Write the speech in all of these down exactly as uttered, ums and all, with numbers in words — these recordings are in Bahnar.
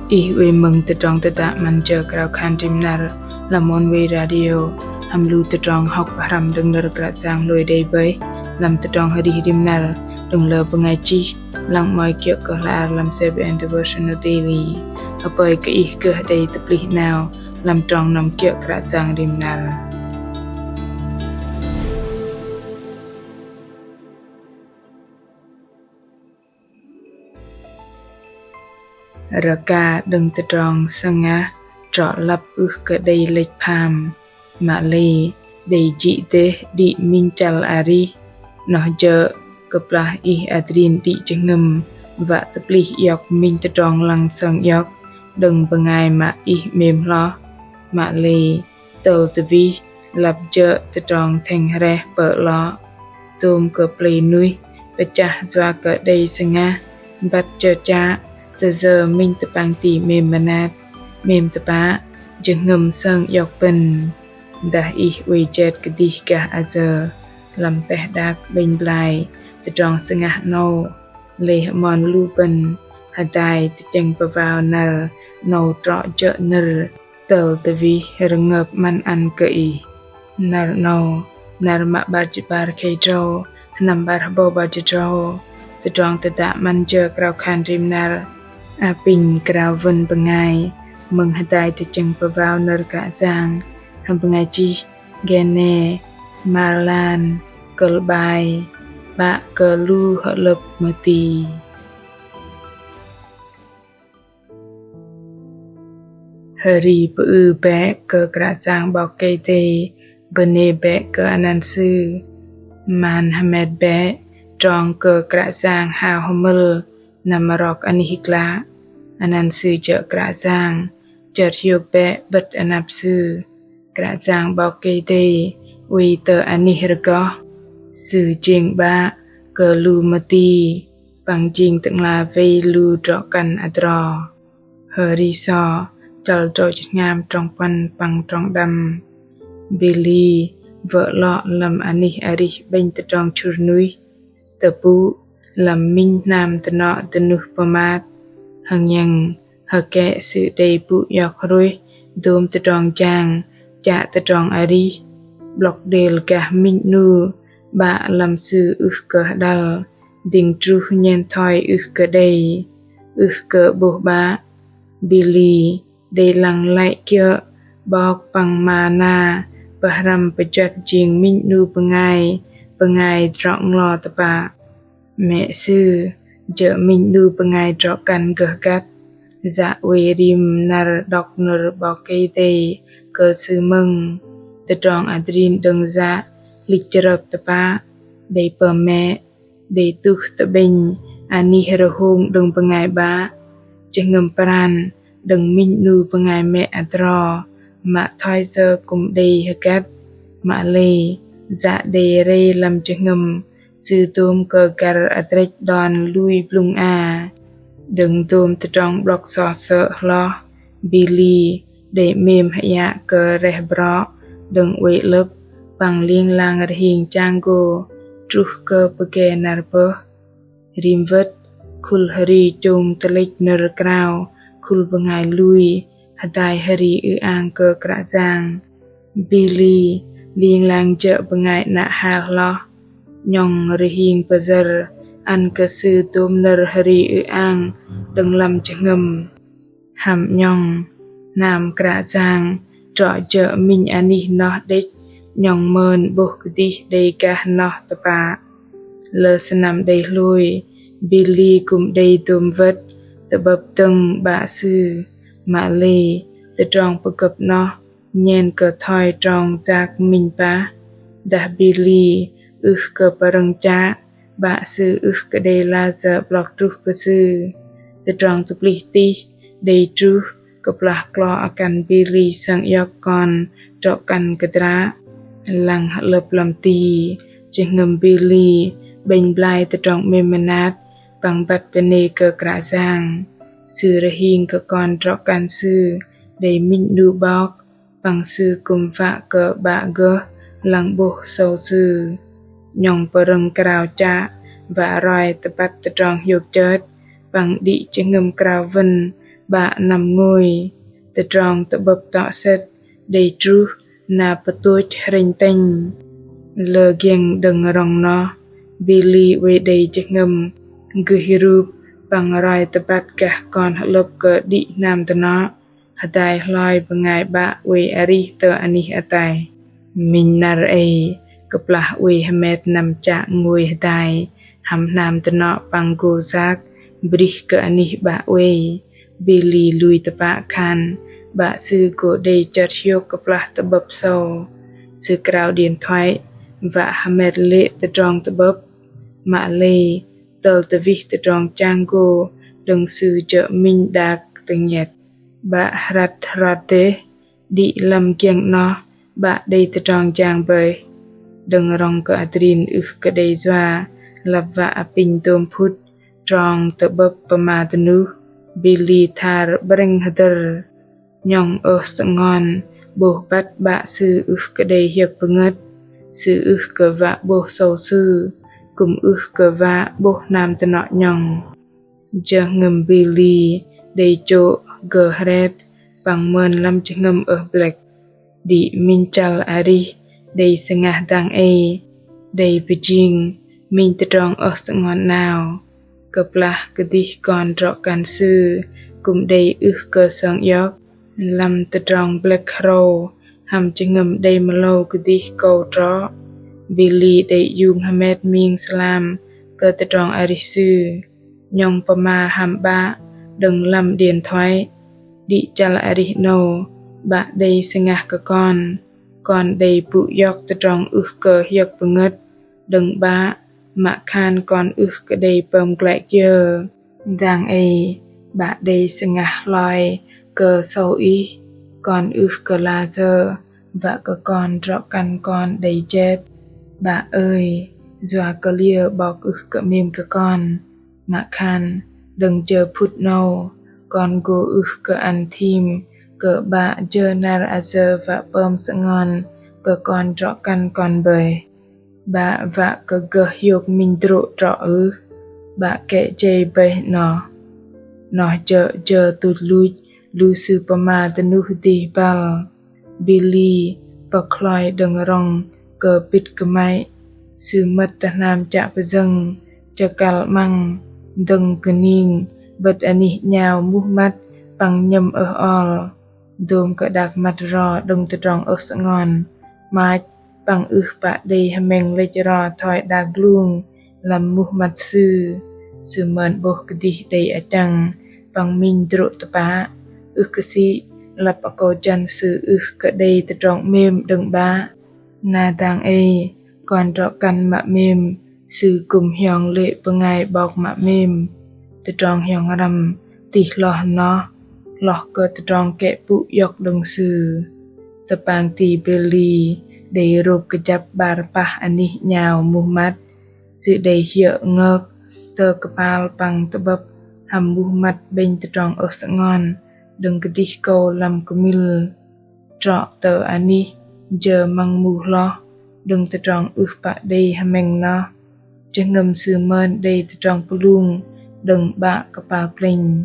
Ih oei mơ̆ng tơdrong tơdă 'Măn Jơ Krao Khan Rim Năr lăm Oneway Radio, hăm lu tơdrong hŏk pơhrăm đơ̆ng nơ̆r Kră Yang hlôi đei bơih lăm tơdrong arih rim năr đơ̆ng lơ bơngai chih, lăng 'mơ̆i kiơ̆ kơ hla ar lăm C B N Devotional Daily. Hơpơi kơ ih gơh đei tơplih 'nao lăm trong năm kiơ̆ Kră Yang rim năr. Rơka đơ̆ng tơdrong sơngah trŏ lăp ưh kơ đei lĕch pham, mă lei đei jĭ dêh đĭ minh chăl arih. Noh jơ̆ kơplah ih adrin đĭ jơhngơ̆m wă tơplih iŏk minh tơdrong lăng sơng iŏk đơ̆ng bơngai mă ih 'mêm hloh, mă lei tơl tơwih lăp jơ̆ tơdrong thĕng hrĕh pơ̆ 'lŏ. Tôm kơ plei nuih pơchah yua kơ đei sơngah băt chơchă, tơyơ minh tơpang ti 'mêm mơnat, 'mêm tơpă, jơhngơ̆m sơng iŏk bơ̆n. Dah ih oei jet kơdih gah ayơ lăm teh đak 'bĕnh blai tơdrong sơngah 'nâu, lei hơmon lu bơ̆n hơdai tơchĕng pơwao năr 'nâu trŏ jơ̆ nơ̆r tơl tơwih rơngơp 'măn ăn kơ ih. Năr 'nâu, năr mă 'bar jĭt 'bar khei tơdrâu, sơnăm 'bar hơbâu 'bar jĭt tơdrâu. Tơdrong tơdă 'Măn Jơ Krao Khan Rim Năr apinh krao wơ̆n bơngai mơ̆ng hơdai tơchĕng pơwao nơ̆r Kră Yang, hăm bơngai chih Gene Marlan, kơ̆l 'bai: 'Bă kơ lu hơlơ̆p mơti. Hơri pơư bĕ kơ Kră Yang 'Bok Kei-Dei, bơnê bĕ kơ anăn Sư. Man hơmet bĕ trong kơ Kră Yang hao hơmơl năm rok anih glă. Anăn Sư jơ̆ Kră Yang, chơt hiôk bĕ 'bơ̆t anăp Sư. Kră Yang 'Bok Kei-Dei oei tơ anih rơgoh. Sư jing 'Bă kơ lu mơti, păng jing Tơ'ngla wei lu drŏ-kăn adro. Hơri sô, chăl drơ̆ jĭt hngam, trong puăn păng trong đăm. Billy wơ̆ 'lŏ lăm anih arih 'bĕnh tơdrong chŭr nuih, tơpŭ lăm minh hnam dơnŏ dơnuh pơmat. Hơngiĕng hơkĕ sư đei pŭ iŏk hrôih dôm tơdrong jang chă tơdrong arih. 'Blŏk đêl gah minh 'nu 'bă lăm sư ưh kơ hơđăl, dĭng truh nhen thoi ưh kơ đei. Ưh kơ 'bôh 'bă, Billy đei lăng lăi kiơ̆ 'bok păng ma na pơhrăm pơjuăt jing minh 'nu bơngai, bơngai drŏ nglo tơpă. Mĕ sư jơ̆ minh 'nu bơngai drŏ-kăn gơh găt. Yă oei rim năr đŏk nơ̆r 'Bok Kei-Dei kơ sư mơ̆ng. Tơdrong adrin đơ̆ng yă hlĭch chrơp tơpă, đei pơm mĕ, đei tuh tơ'bĕnh anih rơhông đơ̆ng bơngai 'bă. Jơhngơ̆m pran đơ̆ng minh 'nu bơngai mĕ adro mă thoi yơ kư̆m đei hơgăt. Mă lei yă đei rei lăm jơhngơ̆m sư dôm kơ găr adrĕch đon lui blŭng a. Đơ̆ng dôm tơdrong 'blŏk soh sơ̆ hloh, Billy đei 'mêm hơyă kơ reh brŏ đơ̆ng oei 'lơ̆p păng ling lang rơhing chang gô truh kơ pơgê năr bơh. Rim wơ̆t, khul hơri chông tơlĕch nơ̆r krao khul bơngai lui hơdai hơri ư-ang kơ Kră Yang. Billy ling lang jơ̆ bơngai 'nă hal hloh, 'nhŏng rơhing pơyơ̆r ăn kơ sư dôm nơ̆r hơri ư-ang đơ̆ng lăm jơhngơ̆m. Hăm 'nhŏng, hnam Kră Yang trŏ jơ̆ minh anih noh đĕch, 'nhŏng mơn 'bôh kơdih đei gah noh tơpă. Lơ sơnăm đei hlôi, Billy kư̆m đei dôm wơ̆t tơ'bơ̆p dơ̆ng 'bă sư. Mă lei tơdrong pơgơ̆p noh nhen kơ thoi trong yak minh pah. Dah Billy ưh kơ pơrơ̆ng chă, 'bă sư ưh kơ đei layơ 'blŏk truh kơ sư. Tơdrong tơplih tih đei truh kơplah klo akăn Billy sơng iŏk kon drŏ-kăn kơdră. Lăng hơ'lơ̆p lăm ti, jơhngơ̆m Billy 'bĕnh blai tơdrong 'mêm mơnat păng băt bơnê kơ Kră Yang. Sư rơhing kơ kon drŏ-kăn sư đei minh 'nu 'bok, păng sư kư̆m wă kơ 'bă gơh lăng 'bôh sâu sư. 'Nhŏng pơrơ̆ng krao chă wă roi tơbăt tơdrong hiôk chơt păng đĭ jơhngơ̆m krao wơ̆n 'Bă năm ngôi, tơdrong tơ'bơ̆p tŏ sĕt đei truh na pơtôch hrĕnh tĕnh. Lơ giĕng đơ̆ng rŏng noh, Billy oei đei jơhngơ̆m gơih rup păng roi tơbăt gah kon hơ'lơ̆p kơ đĭ hnam dơnŏ hơdai hloi bơngai 'bă oei arih tơ anih ataih. Minh năr ei, kơplah oei hơmet năm chă ngôi hơdai hăm hnam dơnŏ păng gô yak brih kơ anih 'bă oei, Billy lui tơpă khan 'bă sư gô đei chơt hiôk kơplah tơ'bơ̆p sâu. Sư krao điện thoại wă hơmet lê̆ tơdrong tơ'bơ̆p. Mă lei tơl tơwih tơdrong chang gô đơ̆ng sư jơ̆ minh đak tơngiĕt. 'Bă hrăt hrot dêh, đĭ lăm giĕng noh 'bă đei tơdrong jang bơih. Đơ̆ng rŏng kơ adrin ưh kơ đei yua, lăp wă apinh dôm phŭt trong tơ'bơ̆p pơma dơnuh, Billy thar 'brĕng hơdơ̆r. 'Nhŏng ơh sơngon 'bôh băt 'bă sư ưh kơ đei hiơ̆k pơngơ̆t. Sư ưh kơ wă 'bôh sâu sư, kư̆m ưh kơ wă 'bôh hnam dơnŏ 'nhŏng. Jơhngơ̆m Billy đei chô̆ gơh hret păng mơn lăm jơhngơ̆m ơh blĕk. Đĭ minh chăl arih đei sơngah dang ei, đei pơjing minh tơdrong ơh sơngon 'nao. Kơplah kơdih kon drŏ kăn sư kư̆m đei ưh kơ sơng iŏk. Lăm tơdrong blĕk hrâu hăm jơhngơ̆m đei mơlâu kơdih kâu trŏ, Billy đei iung hơmet ming sơlam kơ tơdrong arih sư. 'Nhŏng pơma hăm 'bă đơ̆ng lăm điện thoại. Đĭ chăl arih 'nâu, 'bă đei sơngah kơ kon. Kon đei pŭ iŏk tơdrong ưh kơ hiơ̆k pơngơ̆t đơ̆ng 'bă, mă khan kon ưh kơ đei pơm glăi kiơ. Dang ei, 'bă đei sơngah hloi kơ sâu ih, kon ưh kơ lăh sơ̆ wă kơ kon drŏ kăn kon đei jet. 'Bă ơi, yua kơ liơ 'bok ưh kơ 'mêm kơ kon. Mă khan đơ̆ng jơ phŭt 'nâu, kon gô ưh kơ ăn thim kơ 'bă jơ năr ayơ wă pơm sơngon kơ kon drŏ kăn kon bơih. 'Bă wă kơ gơh hiôk minh drô̆ trŏ ưh? 'Bă kĕ jei bơih noh. Noh jơ̆ jơ tuch luch lu sư pơma dơnuh dih băl. Billy pơk hloi đơ̆ng rŏng kơ pĭt kơmăy. Sư mơ̆t tơ hnam chă pơjơ̆ng, chơkăl 'măng, dơ̆ng kơning, 'bơ̆t anih 'nhao muh măt păng nhơ̆m ơh ol. Dôm kơ đak măt ro đơ̆ng tơdrong ơh sơngon, 'mach păng ưh pă đei hơmĕng lĕch ro thoi đak glung lăm muh măt sư. Sư mơn 'bôh kơdih đei achăng păng minh drô̆ tơpă. Ưh kơ sĭ lăp akâu jăn sư ưh kơ đei tơdrong 'mêm đơ̆ng 'bă. Na dang ei, kon drŏ kăn mă 'mêm sư kư̆m hiong lê̆ bơngai 'bok mă 'mêm. Tơdrong hiong răm tih hloh noh, hloh kơ tơdrong kĕ pŭ iŏk đơ̆ng sư. Tơpang ti Billy đei rôp kơjăp 'bar pah anih 'nhao muh măt. Sư đei hiơ̆ ngơk tơ kơpal păng tơ'bơ̆p hăm muh măt 'bĕnh tơdrong ơh sơngon đơ̆ng kơdih kâu lăm kơmil. Trŏ tơ anih jơ măng mu hloh đơ̆ng tơdrong ưh pă đei hơmĕng noh. Jơhngơ̆m sư mơn đei tơdrong pơlung đơ̆ng 'Bă kơpal plĕnh.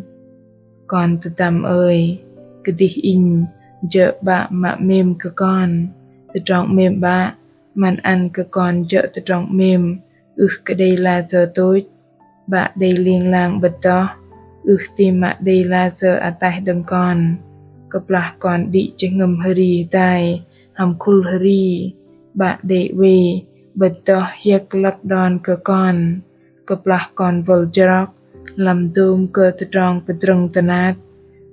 Kon tơdăm ơi, kơdih inh jơ̆ 'Bă mă 'mêm kơ kon. Tơdrong 'mêm 'Bă 'măn ăn kơ kon jơ̆ tơdrong 'mêm ưh kơ đei lăh sơ̆ tôch. 'Bă đei ling lang 'bơ̆t noh, ưh ti mă đei lăh sơ̆ ataih đơ̆ng kon. Kơplah kon đĭ jơhngơ̆m hơri hơdai hăm khul hơri, 'Bă đei oei 'bơ̆t noh hiơ̆k lăp đon kơ kon. Kơplah kon bơ̆l jrŏk lăm dôm kơ tơdrong pơdrơ̆ng tơnap,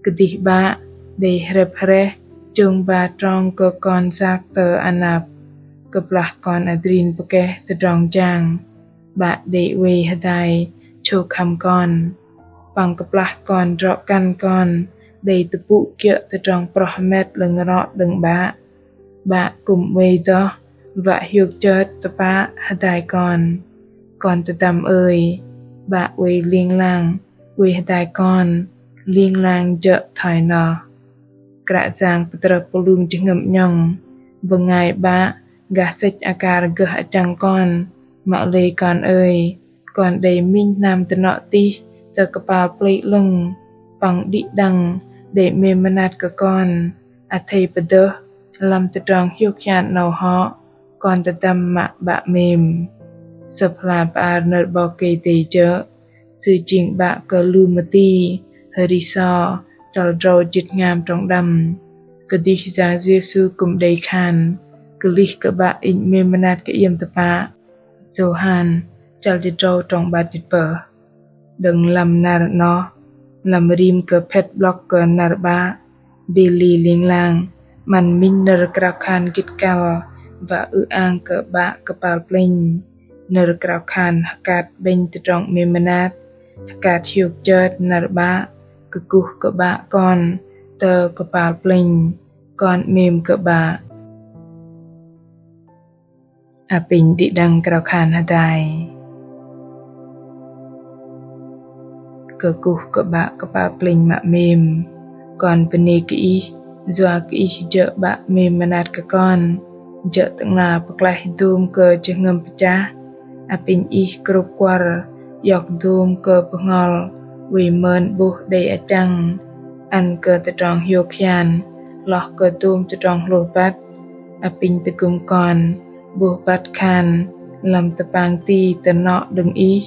kơdih 'Bă đei hrĕp hrĕh chông ba trong kơ kon sak tơ anăp. Kơplah kon adrin pơkeh tơdrong jang, 'Bă đei oei hơdai chôk hăm kon. Păng kơplah kon drŏ kăn kon đei tơpŭ kiơ̆ tơdrong proh hơmet 'lơ̆ng rŏ đơ̆ng 'Bă, 'Bă kư̆m oei noh wă hiôk chơt tơpă hơdai kon. Kon tơdăm ơi, 'Bă oei ling lang oei hơdai kon, ling lang jơ̆ thoi noh. Kră Yang pơtrơh pơlung jơhngơ̆m 'nhŏng. Bơngai 'Bă gah sĕch akar gơh achăng kon. Mă lei kon ơi, kon đei minh hnam tơnŏ tih tơ kơpal plei 'lơ̆ng. păng đĭ đăng đei 'mêm mơnat kơ kon, athei pơdơh lăm tơdrong hiôk hian 'nâu hŏ kon tơdăm mă 'Bă 'mêm. Sơ̆p hla bơar nơ̆r 'Bok Kei-Dei jơ̆ Sư jing 'Bă kơ lu mơti. Hơri sô, chăl drâu jĭt hngam trong đăm. Kơdih Yang Yêsu kư̆m đei khan: Kơlih kơ 'Bă Inh 'mêm mơnat kơ iĕm tơpă. Yôhan, chăl jĭt drâu trong 'bar jĭt pơh. Đơ̆ng lăm năr 'noh, lăm rim kơ phĕt 'blŏk kơ năr 'Bă, bơ̆ ling lang, 'măn minh nơ̆r krao khan gĭt kăl wă ư-ang kơ 'Bă kơpal plĕnh. Nơ̆r krao khan hơkat 'bĕnh tơdrong 'mêm mơnat, hơkat hiôk chơt năr 'Bă, kơkuh kơ 'Bă kon tơ kơpal plĕnh, kon 'mêm kơ 'Bă. Apinh đĭ đăng krao khan hơdai. Kơkuh kơ 'Bă kơpal plĕnh mă 'mêm. Kon bơnê kơ Ih, yua kơ Ih jơ̆ 'Bă 'mêm mơnat kơ kon, jơ̆ Tơ'ngla pơklaih dôm kơ jơhngơ̆m pơchah. Apinh Ih krôp kuăr iŏk dôm kơ bơhngol oei mơn 'bôh đei achăng, ăn kơ tơdrong hiôk hian hloh kơ dôm tơdrong hlôh băt. Apinh tơgŭm kon 'bôh băt khan lăm tơpang ti tơnŏ đơ̆ng Ih,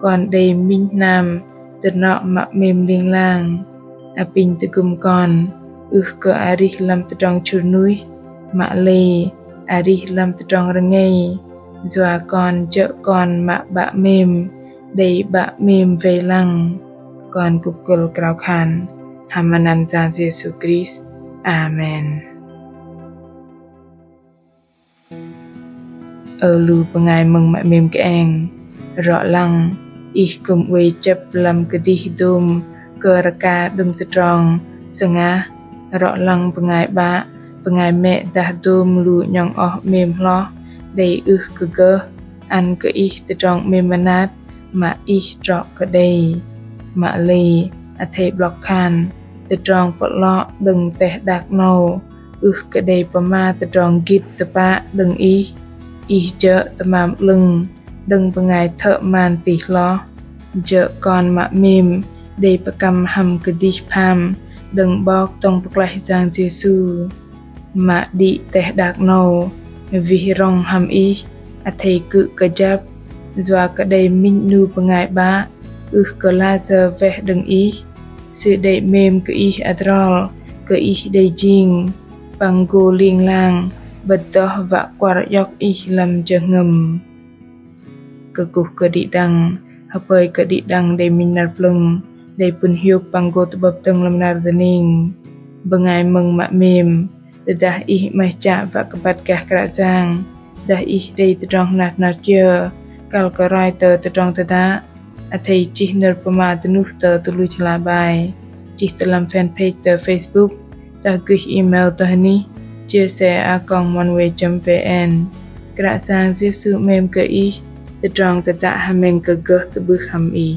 kon đei minh hnam tơnŏ mă 'mêm ling lang. Apinh tơgŭm kon ưh kơ arih lăm tơdrong chŭr nuih, mă lei arih lăm tơdrong rơngei. Yua kon jơ̆ kon mă 'Bă 'mêm, đei 'Bă 'mêm wei lăng. Kon kŭp kơ̆l krao khan hăm anăn Yang Yêsu Krist. Amen. Ơ lu bơngai mơ̆ng mă 'mêm kơeng, rŏ lăng ih kư̆m oei chĕp lăm kơdih dôm kơ rơka đơ̆ng tơdrong sơngah. Rŏ lăng bơngai 'bă, bơngai mĕ dah dôm lu 'nhŏng oh 'mêm hloh đei ưh kơ gơh ăn kơ ih tơdrong 'mêm mơnat mă ih trŏ kơ đei. Mă lei athei 'blŏk khan tơdrong pơ'lŏ đơ̆ng teh đak 'nâu ưh kơ đei pơma tơdrong gĭt tơpă đơ̆ng ih. Ih jơ̆ tơmam 'lơ̆ng đơ̆ng bơngai thơ̆ man tih hloh. Jơ̆ kon mă 'mêm đei pơkăm hăm kơdih pham đơ̆ng 'Bok Dŏng Pơklaih Yang Yêsu. Mă đĭ teh đak 'nâu wih rŏng hăm ih athei kư̆m kơjăp, yua kơ đei minh 'nu bơngai 'bă ưh kơ lăi sơ̆ weh đơ̆ng ih. Sư đei 'mêm kơ ih adrol kơ ih đei jing păng gô ling lang 'bơ̆t dŏh wă kuăr iŏk ih lăm jơhngơ̆m. Kơkuh kơ đĭ đăng, hơpơi kơ đĭ đăng đei minh năr plơ̆ng, đei pŭn hiôk păng gô tơ'bơ̆p dơ̆ng lăm năr dơning. Bơngai mơ̆ng mă 'mêm, tơdah ih 'maih chă wă kơ băt gah Kră Yang, dah ih đei tơdrong hnat hnat kiơ kăl kơ roi tơ tơdrong tơdă, athei chih nơ̆r pơma dơnuh tơ tơluch hla bơar, chih tơ lăm fanpage tơ Facebook, dah gơih email tơ hơnih jsa a còng oneway chấm vn. Kră Yang Yêsu 'mêm kơ ih, tơdrong tơdă hơmĕng kơ gơh tơ'bưh hăm ih.